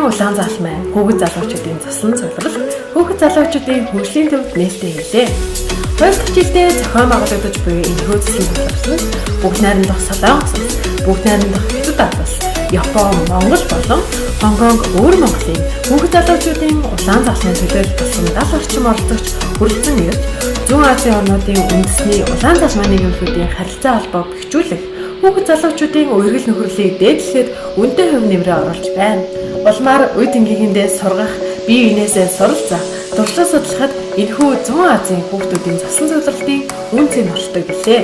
улаан заалмай хүүхэд залуучуудын цусан цуглал хүүхэд залуучуудын хөгжлийн төвд нээлттэй хийлээ. Хоёр дахь жилдээ зохион байгуулагдаж буй энэхүү цусан цугларсан бүгд найрамдах Солонгос улс, бүгд найрамдах Хятад улс, Япон, Монгол болон Хонконг өвөр Монголын хүүхэд залуучуудын улаан заалмын төлөөлөл болсон 70 орчим оролцогч хүрэлцэн ирж Зүүн Азийн орнуудын үндэсний улаан заалмай нийгэмлэгүүдийн харилцаа холбоог бэхжүүлэх, хүүхэд залуучуудын үерхэл нөхөрлөлийг дээдлэхэд үнэтэй хувь нэмрээ оруулж байна. Улмаар үе тэнгийнхэндээ сургах, бие биенээсээ суралцах, туршлага судлахад энэхүү Зүүн Азийн хүүхдүүдийн цусан цугларалтын үн цэн болдог билээ.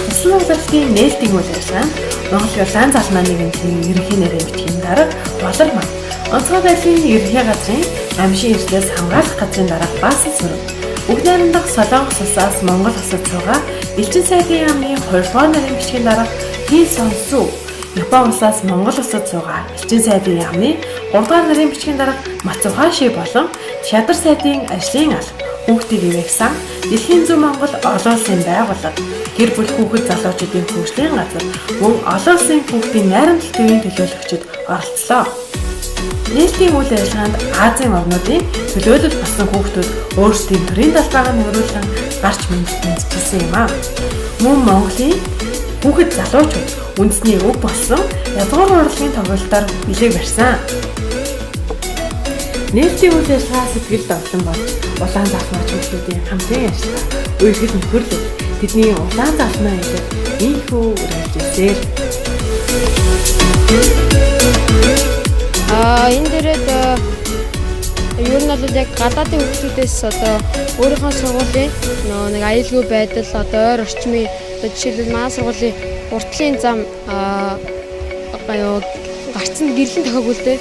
Цусан цугларалтын нээлтийн үйл ажиллагаа нь Монголын улаан заалмай нийгэмлэгийн ерөнхий нарийн бичгийн дарга Болор ман онцгой байдлын ерөнхий газрын гамшийн эрсдлээс хамгаалах газрын дарга Баасан Сүрэн, Бүгд найрамдах Солонгос улсаас Монгол улсад суугаа Элчин сайдын яамны 2 дугаар нарын бичгийн дарга Хи Сон Су, Япон улсаас Монгол улсад суугаа Элчин сайдын яамны 3 дугаар нарын бичгийн дарга Мацухаши болон Шадар сайдын ажлын алба, хүүхдийг ивээгсэн Дэлхийн зүүн Монгол олон улсын байгууллага, гэр бүл хүүхэд залуучуудын хөгжлийн газар мөн олон улсын хүүхдийн найрамдал төвийн төлөөлөгчид оролцлоо. Нээлтийн үйл ажиллагаанд Азийн орнуудын төлөөлөл болсон хүүхдүүд өөрсдийн төрийн талбайгаа нөрүүлэн гарч мэдчилсэн юм аа. Мөн Монголын хүүхэд залуучууд үндэсний өг болсон язгуур урлагийн тоглолтоор бэлэг барьсан. Нээлтийн үйл ажиллагаа сэтгэл довлон болж улаан залмаач хүүхдүүдийн хамтын ажиллагаа, үерхэл нөхөрлөл, тэдний улаан залмаа илэр ийхүү үргэлжилсээр. Энэ дээрээд ер нь бол яг гадаадын хүүхдүүдээс одоо өөрийнхөө сургуулийн нөгөө нэг аюулгүй байдал, одоо ойр орчмын, одоо жишээлбэл манай сургуулийн уртлын зам гарцсан гэрлэн тохиогүй л дээ.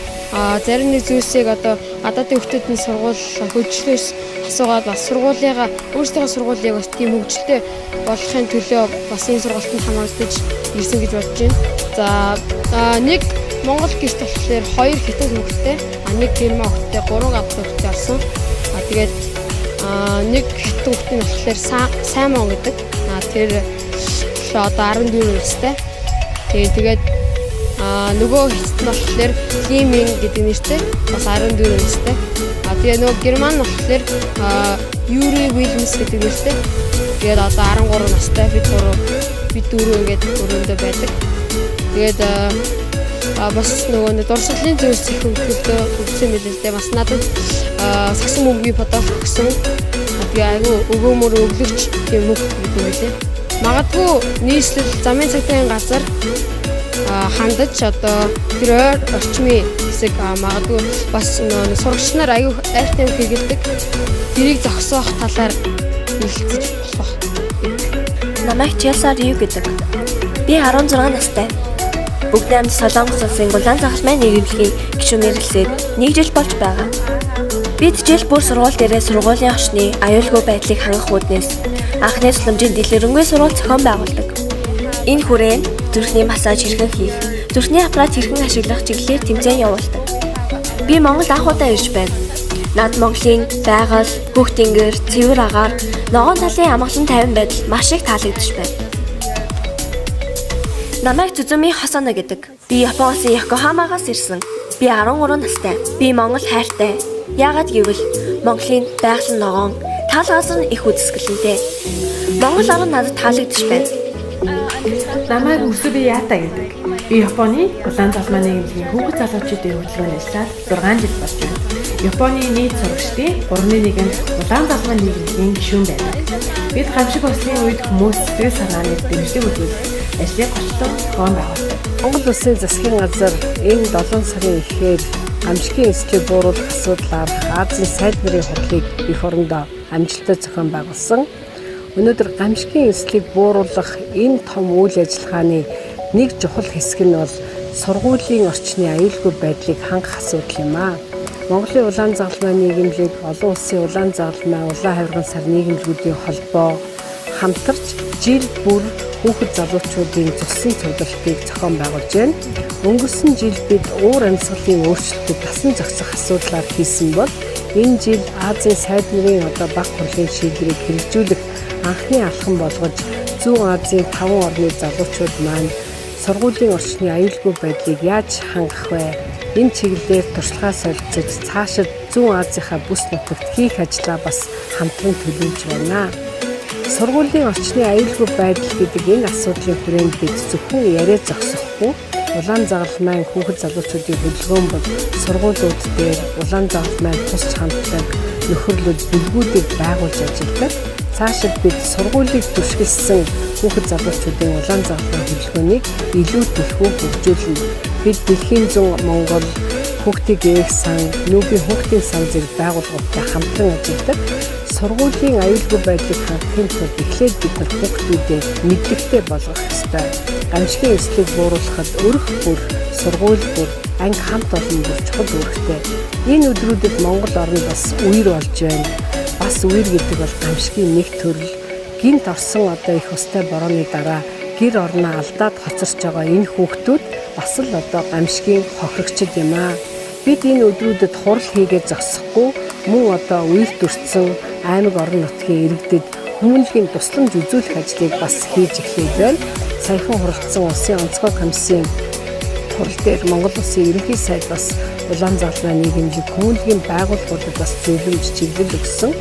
Зарим нэг зүйлсийг одоо гадаадын хүүхдүүдийн сургууль хөгжлөөс асуугаад бас сургуулийнхаа өөрсдийнхөө сургуулийг бас тийм хөгжилтэй болгохын төлөө бас энэ сургуультанд хамгаалж ирсэн гэж бодож байна. За, нэг Монгол гэрт болохоор 2 хятад хүүхэдтэй, нэг герман хүүхэдтэй, 3 гадаад хүүхэдтэй орсон. Тэгээд нэг хятад хүүхэд нь болохоор Саймон гэдэг. Тэр одоо 14 настай. Тэгээд нөгөө хятад нь болохоор Лимин гэдэг нэртэй, бас 14 настай. Тэгээ нөгөө герман нь болохоор Юри Уильямс гэдэг нэртэй. Тэгээд одоо 13 настай. Бид 3, бид 4 ингээд өрөөндөө байдаг. Тэгээд бас нөгөө нэг дурсгалын зүйлс их хөгжөлтөө хөгжсөн билээ л дээ. Бас надад сагсан бөмбөгийн подолк өгсөн. Тэгээ айгүй өгөөмөр өглөгч тийм мөх гэдэг юм билээ. Магадгүй нийслэл замын цагтын газар хандаж одоо тэр ойр орчмын хэсэг, магадгүй бас нөгөө сурагч нар айгүй айртай юм хэрэгэлдэг. Тэрийг зогсоох талаар хэлэлцэж болох. Намайг Челса Рю гэдэг. Би 16 настай. Бүгд найрамд Солонгос улсын улаан загалмай нийгэмлэгийн гишүүн мэргэжлээд нэг жил болж байгаа. Бид жил бүр сургууль дээрээ сургуулийн орчны аюулгүй байдлыг хангах үүднээс анхны суламжийн дэлгэрэнгүй сургууль зохион байгуулдаг. Энэ хүрээнд зүрхний массаж хэрхэн хийх, зүрхний аппарат хэрхэн ашиглах чиглэлээр тэмцээн явуулдаг. Би Монголд анх удаа ирж байна. Над Монголын байгаль, хөх тэнгэр, цэвэр агаар, ногоон талын амгалан тайван байдал маш их таалагдж байна. Намайг Цүзүми Хосоно гэдэг. Би Япон улсын Йокохамагаас ирсэн. Би 13 настай. Би Монгол хайртай. Яагаад гэвэл Монголын байгаль нь ногоон, тал газар нь их үзэсгэлэнтэй. Монгол орн надад таалагдж байна. Намайг Мусуби Ята гэдэг. Би Японы улаан залмаа нийгэмлэгийн хүүхэд залуучуудын хөдөлгөөнд ажиллаад 6 жил болж байна. Японы нийт сурагчдын 3-1 нь улаан залмаа нийгэмлэгийн гишүүн байдаг. Бид гамшиг бослын үед хүмүүс сэтгэл санааны дэмжлэг үзүүлэх ажлыг гочлон зохион байгуулдаг. Монгол Улсын засгийн газар энэ 7 сарын эхээр гамшигын эслийг бууруулах асуудлаар Азийн сайд нарын хурлыг эх орондоо амжилттай зохион байгуулсан. Өнөөдөр гамшигын эслийг бууруулах энэ том үйл ажиллагааны нэг чухал хэсэг нь бол сургуулийн орчны аюулгүй байдлыг хангах асуудал юм аа. Монголын улаан загалмай нийгэмлэг, олон улсын улаан загалмай, улаан хавирган сар нийгэмлэгүүдийн холбоо хамтарч жил бүр хүүхэд залуучуудын цусан цуглалтыг зохион байгуулж байна. Өнгөрсөн жил бид уур амьсгалын өөрчлөлтөд дасан зохицох асуудлаар хийсэн бол энэ жил Азийн сайд нарын одоо баг хурлын шийдвэрийг хэрэгжүүлэх анхны алхам болгож Зүүн Азийн 5 орны залуучууд маань Сургуулийн орчны аюулгүй байдлыг яаж хангах вэ? Энэ чиглэлээр туршлагаа солилцож цаашид Зүүн Азийнхаа бүс нутагт хийх ажлаа бас хамтран төлөвлөж байна. Сургуулийн орчны аюулгүй байдал гэдэг энэ асуудлын хүрээнд бид зөвхөн яриа зогсохгүй улаан загалмайн хүүхэд залуучуудын хөдөлгөөн бол сургуулиуд дээр улаан загалмайн тусч хамтлаг нөхөрлөл бүлгүүдийг байгуулж ажилладаг. Цаашид бид сургуулийг түшгэлсэн хүүхэд залуучуудын улаан загалмайн хөдөлгөөнийг илүү түлхүү хөгжүүлнэ. Бид дэлхийн зүүн Монгол хүүхдийг ээх сан, нүүбийн хүүхдийн сан зэрэг байгууллагуудтай хамтран ажилладаг. Сургуулийн аюулгүй байдлыг хангахын тулд эхлээд бид нар хүүхдүүдэд мэдлэгтэй болгох ёстой. Гамшигын эслийг бууруулахад өрх бүр, сургууль бүр, анги хамт олон бүр чухал үүрэгтэй. Энэ өдрүүдэд Монгол орн бас үер болж байна. Бас үер гэдэг бол гамшигын нэг төрөл. Гинт орсон одоо их устай борооны дараа гэр орноо алдаад хоцорч байгаа энэ хүүхдүүд бас л одоо гамшигын хохирогчд юм аа. Бид энэ өдрүүдэд хурал хийгээд зогсохгүй мөн одоо үерт өртсөн аймаг орон нутгийн иргэдэд хүмүүнлэгийн тусламж үзүүлэх ажлыг бас хийж эхлээд байна. Саяхан хуралдсан улсын онцгой комиссийн хурал дээр Монгол Улсын ерөнхий сайд бас улаан загалмай нийгэмлэг хүмүүнлэгийн байгууллагуудад бас зөвлөмж чиглэл өгсөн.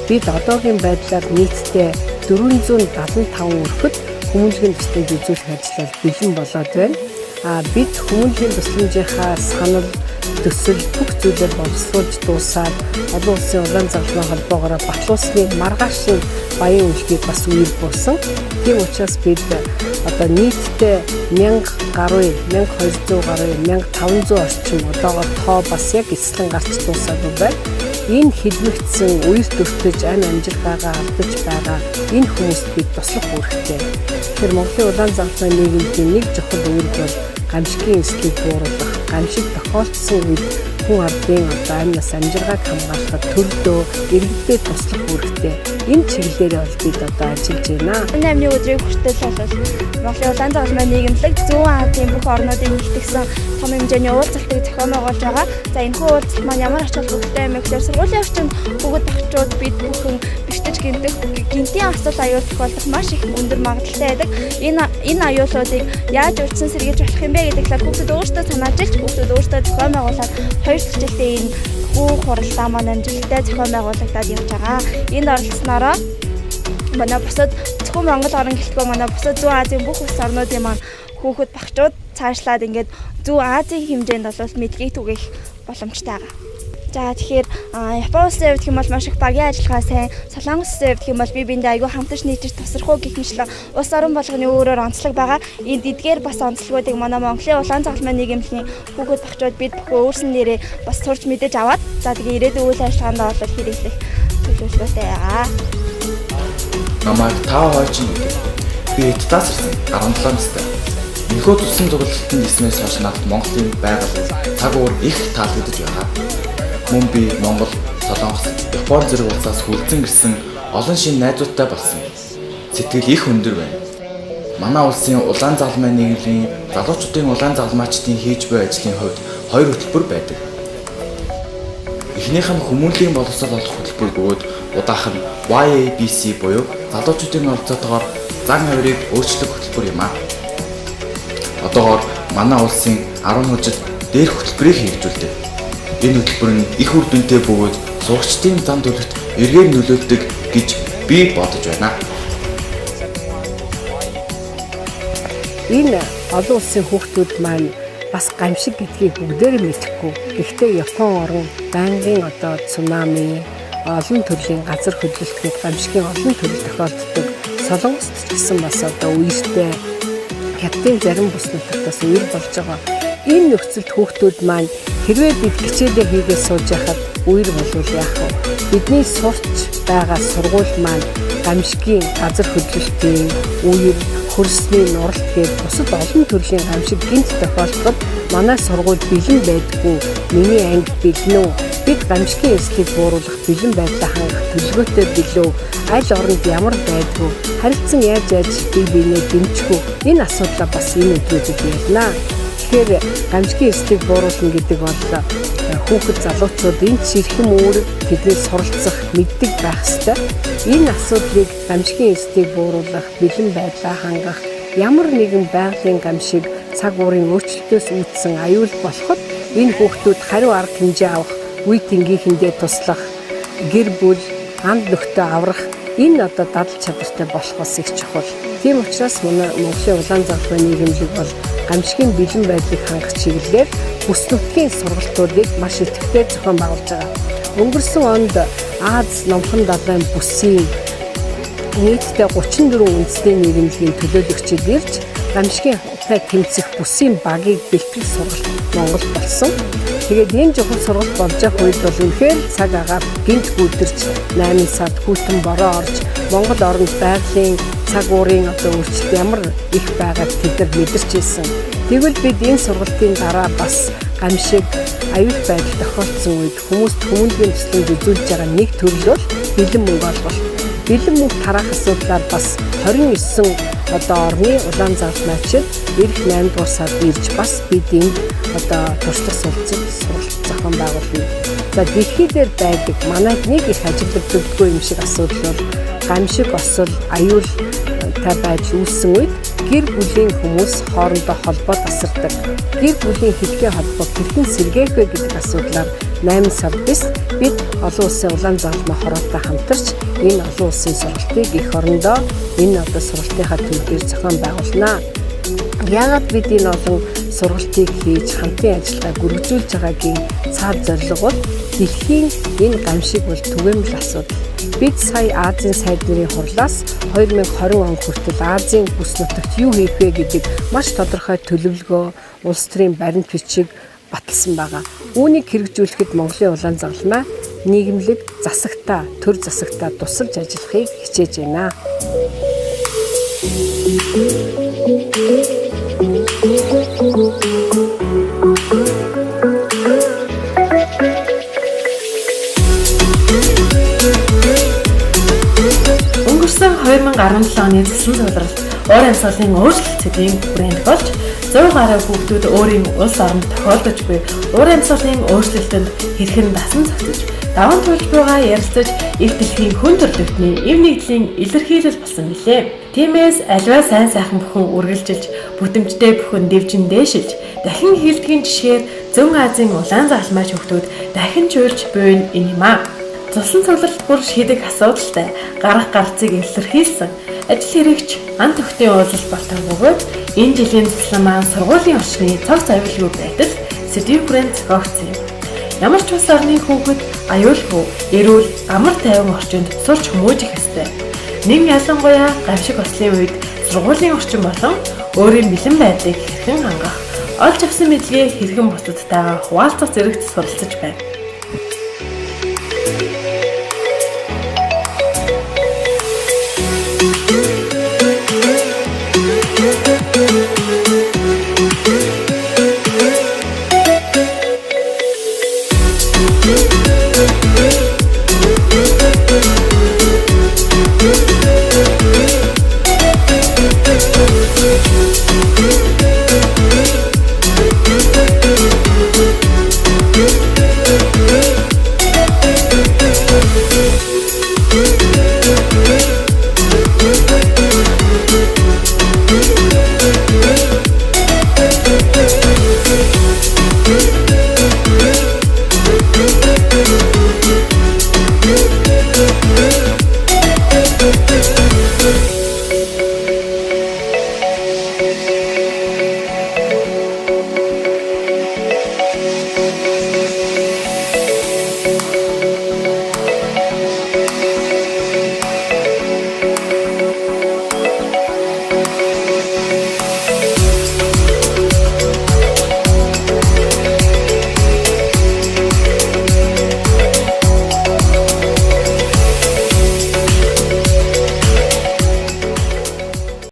Бид одоогийн байдлаар нийтдээ 475 өрхөд хүмүүнлэгийн тусламж үзүүлэх ажлаар бэлэн болоод байна. А бид хүмүүнлэгийн тусламжийнхаа санал төсөл бүх зүйлээр боловсруулж дуусаад олон улсын улаан загалмай холбоогоор батлуулсны маргаашийн баян үлгийг бас үер буусан. Тийм учраас бид одоо нийтдээ 1000 гаруй, 1200 гаруй, 1500 орчим одоогоор тоо бас яг эцлэн гарч дуусаагүй байна. Энэ хилмигдсэн үерт өртөж амь амжиргаагаа алдаж байгаа энэ хүмүүст бид туслах үүрэгтэй. Тэгэхээр Монголын улаан загалмай нийгэмийн нэг чухал үүрэг бол гамшигын эслийг бууруулах, гамшиг тохиолдсон үед хүн ардын одоо амь нас амжиргааг хамгаалахад төрдөө иргэдэд туслах үүрэгтэй. Энэ чиглэлээр бол бид одоо ажиллаж байна. 8-ны өдрийг хүртэл бол Монголын улаан загалмай нийгэмлэг Зүүн Азийн бүх орнуудыг нэгтгэсэн том хэмжээний уулзалтыг зохион байгуулж байгаа. За энэхүү уулзалт маань ямар ач холбогдолтой юм бэ гэхээр сургуулийн орчинд хүүхэд багчууд бид бүхэн бэртэж гэмтэх гэнтийн асал аюул тохиолдох маш их өндөр магадлалтай байдаг. Энэ аюулуудыг яаж урьдчилан сэргийлж болох юм бэ гэдэг талаар хүүхдүүд өөрсдөө санаажилж, хүүхдүүд өөрсдөө зохион байгуулад хоёр дахь жилдээ энэ хүү хуралдаа маань амжилттай зохион байгуулагдаад явж байгаа. Энд оролцсноороо манай бусад зөвхөн Монгол орн гэлтгүй манай бусад Зүүн Азийн бүх улс орнуудын маань хүүхэд багчууд цаашлаад ингээд Зүүн Азийн хэмжээнд бол мэдлэгийг түгээх боломжтой байгаа. За тэгэхээр Япон улсын хувьд гэх юм бол маш их багийн ажиллагаа сайн, Солонгос улсын хувьд гэх юм бол бие биендээ айгүй хамтарч нийтж тусрах уу гэх мэтлэн улс орон болгоны өөрөөр онцлог байгаа. Энд эдгээр бас онцлогуудыг манай Монголын улаан загалмай нийгэмлэгийн хүүхэд багчууд бид бүхэн өөрсөн нэрээ бас сурч мэдэж аваад за тэгээ ирээдүйн үйл ажиллагаанд бол хэрэглэх төлөвлөгөөтэй байгаа. Намайг Таа Хойчин гэдэг. Би Хятадаас ирсэн 17 настай. Энэхүү туссан цуглалтанд ирснээс хойш надад Монголын байгаль, цаг уур их таалагдаж байгаа. Мөн би Монгол, Солонгос, Япон зэрэг улсаас хүлцэн ирсэн олон шинэ найзуудтай болсон. Сэтгэл их өндөр байна. Манай улсын улаан загалмай нийгмийн залуучуудын улаан загалмайчдын хийж буй ажлын хувьд хоёр хөтөлбөр байдаг. Эхнийх нь хүмүүнлэгийн боловсрол олох хөтөлбөр бөгөөд удаах нь YABC буюу залуучуудын оролцоотойгоор зан авирыг өөрчлөх хөтөлбөр юм аа. Одоогоор манай улсын 10 мужид дээрх хөтөлбөрийг хэрэгжүүлдэг. Энэ хөтөлбөр нь их үр дүнтэй бөгөөд сурагчдын зан төлөвт эргээр нөлөөлдөг гэж би бодож байна. Энэ олон улсын хүүхдүүд маань бас гамшиг гэдгийг бүгдээр мэдэхгүй. Гэхдээ Япон орн байнгын одоо цунами, олон төрлийн газар хөдлөлтөд гамшигын олон төрөл тохиолддог. Солонгост ч гэсэн бас одоо үертэй Хятадын зарим бүс нутагт бас үер болж байгаа. Энэ нөхцөлд хүүхдүүд маань хэрвээ бид хичээлээ хийгээд сууж байхад үер болвол яах вэ? Бидний сурч байгаа сургууль маань гамшигын газар хөдлөлтийн үер, хөрсний нуралт гээд бусад олон төрлийн гамшиг гинт тохиолдоход манай сургууль бэлэн байдаггүй. Миний анги бэлэн үү? Бид гамшигын эслийг бууруулах бэлэн байдлаа хангах төлөвлөгөөтэй билүү? Аль оронд ямар байдгүй? Харилцан яаж яаж бие биенээ дэмжих үү? Энэ асуудлаа бас энэ өдрүүдэд ярина. Тэгэхээр гамшигын эслийг бууруулна гэдэг бол хүүхэд залуучууд энэ чирхэм үүрэг тэдний суралцах, мэддэг байх ёстой. Энэ асуудлыг гамшигын эслийг бууруулах, бэлэн байдлаа хангах, Ямар нэгэн байгалийн гамшиг цаг уурын өөрчлөлтөөс үүдсэн аюул болоход энэ хүүхдүүд хариу арга хэмжээ авах, үе тэнгийнхэндээ туслах, гэр бүл, анд нөхдөө аврах энэ одоо дадал чадвартай болох бас их чухал. Тийм учраас манай Монголын улаан загалмай нийгэмлэг бол гамшигын бэлэн байдлыг хангах чиглэлээр бүс нутгийн сургалтуудыг маш идэвхтэй зохион байгуулж байгаа. Өнгөрсөн онд Аз номхон далайн бүсийн нийтдээ 34 үндэсний нийгэмлэгийн төлөөлөгчид ирж гамшигын тэмцэх бүсийн багийг бэлтгэх сургалт Монголд болсон. Тэгээд энэ чухал сургалт болж явах үед бол үнэхээр цаг агаар гинт гүйдэрч 8 сард хүйтэн бороо орж Монгол оронд байгалийн цаг уурын одоо өөрчлөлт ямар их байгааг тэд нар мэдэрч ирсэн. Тэгвэл бид энэ сургалтын дараа бас гамшиг аюул байдал тохиолдсон үед хүмүүст хүмүүнлэгийн туслан үзүүлж байгаа нэг төрөл бол бэлэн мөнгө олголт. Бэлэн мөнгө тараах асуудлаар бас 29 одоо орны улаан загалмайчид ирэх 8 дугаар сард ирж бас бид энд одоо туршлага суралцах сургалт зохион байгуулна. За дэлхий дээр байдаг манайд нэг их ажиглагддаггүй юм шиг асуудал бол гамшиг осол аюул та байдал үүссэн үед гэр бүлийн хүмүүс хоорондоо холбоо тасардаг. Гэр бүлийн хэлхээ холбоо хэрхэн сэргээх вэ гэдэг асуудлаар 8 сард бид олон улсын улаан загалмай хороотой хамтарч энэ олон улсын сургалтыг эх орондоо энэ одоо сургалтынхаа төв дээр зохион байгуулнаа. Яагаад бид энэ олон сургалтыг хийж хамтын ажиллагааг өргөжүүлж байгаагийн цаад зорилго бол дэлхийн энэ гамшиг бол түгээмэл асуудал. Бид сая Азийн сайд нарын хурлаас 2020 он хүртэл Азийн бүс нутагт юу хийх вэ гэдэг маш тодорхой төлөвлөгөө, улс төрийн баримт бичиг баталсан байгаа. Үүнийг хэрэгжүүлэхэд Монголын улаан загалмай нийгэмлэг засагтаа, төр засагтаа тусалж ажиллахыг хичээж байна. Өнгөрсөн 2017 оны цэцэн цугларалт уур амьсгалын өөрчлөлт сэдвийн хүрээнд болж 100 гаруй хүүхдүүд өөрийн улс оронд тохиолдож буй уур амьсгалын өөрчлөлтөнд хэрхэн дасан зохицож, даван туулж буйгаа ярилцаж их дэлхийн хүн төрөлхтний эв нэгдлийн илэрхийлэл болсон билээ. Тиймээс аливаа сайн сайхан бүхэн үргэлжилж, бүтэмжтэй бүхэн дэвжин дээшилж, дахин хийлдгийн жишгээр Зүүн Азийн улаан загалмайч хүүхдүүд дахин чуйлж буй нь энэ юм аа. Цусан цугларалт бүр шийдэх асуудалтай гарах гарцыг илэрхийлсэн ажил хэрэгч ан төхтийн уулзалт болтон бөгөөд энэ жилийн цэцлэн маань сургуулийн орчны цогц аюулгүй байдал сэдвийн хүрээнд зохиогдсон юм. Ямар ч улс орны хүүхэд аюулгүй, эрүүл, амар тайван орчинд сурч хүмүүжих ёстой. Нэн ялангуяа гамшиг ослын үед сургуулийн орчин болон өөрийн бэлэн байдлыг хэрхэн хангах, олж авсан мэдлэгээ хэрхэн бусадтайгаа хуваалцах зэрэгт суралцаж байна.